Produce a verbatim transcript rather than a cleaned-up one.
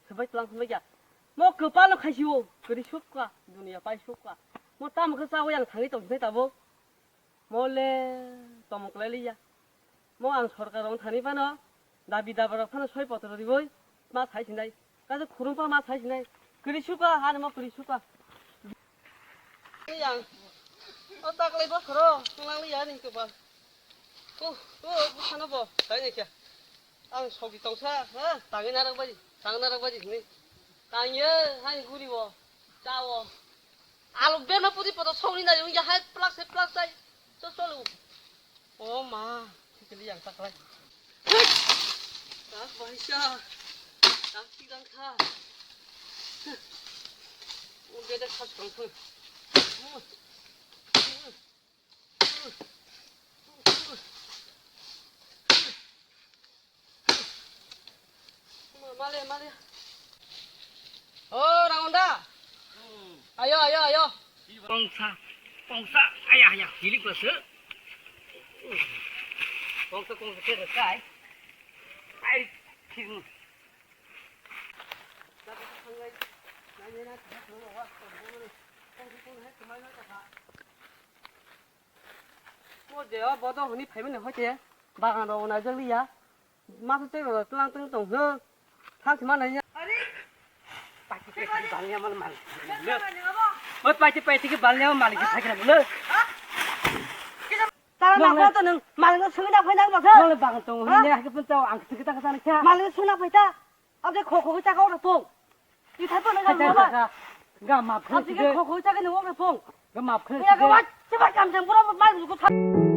Sebai tlang thangbai ya. Mo kwpalo khaisio, kwrwi sukha, dunia pai sukha. Mo tamo khe chawi ang thangwi tongsinai tabuk. Mo le tomok lai liya. Mo ang sorkar rong thani phano, dabi dabarok phano soi potro riwi, ma sai sinai. Kaisa khurung pa ma sai sinai. Kwrwi sukha, ani mo kwrwi sukha. Yang, o taklai ba khoro, nang liya ni kwbal. Ko, ko, bwsano bo, tai ni kya. Ang sogi tongsa, ha, tangwi narak baji, tang narak baji hwnwi. Tang ye, hai guri bo, cha wo. Alok bema pudi poto songni nai, ya hai plak se plak sai. Cho cholo. O ma, thikili yang taklai. Hei! Tak baisa. Tak tigang kha. O beda khas kang kha. Male, male. O, Rangonda. Ayo, ayo, ayo. Pongsa, pongsa, aya, aya, hilik basa. Pongsa, pongsa, kira kai. Ai, kira. O je, o bodo hwnwi phaimani hoi te bagan rok naijak liya. Masa tei rok tlang tong tong hwno. Thang sima nai. Paiti paiti balya mal mal. Oi paiti paiti ke balya mal ke thakra bolo. Tara na ko to nang mal no sungna phai nang ba. Nang bagan tong hwnwi ne hakhe pun tao ang thik ta ta kha. Mal no sungna phai ta. Abje kho kho cha ko ro pong. Ithai pa nang ga ma. Ga map khe. Abje kho kho cha ke nang ro pong. Ga map khe. Ya ga wa che ba kam jang bura mal ko.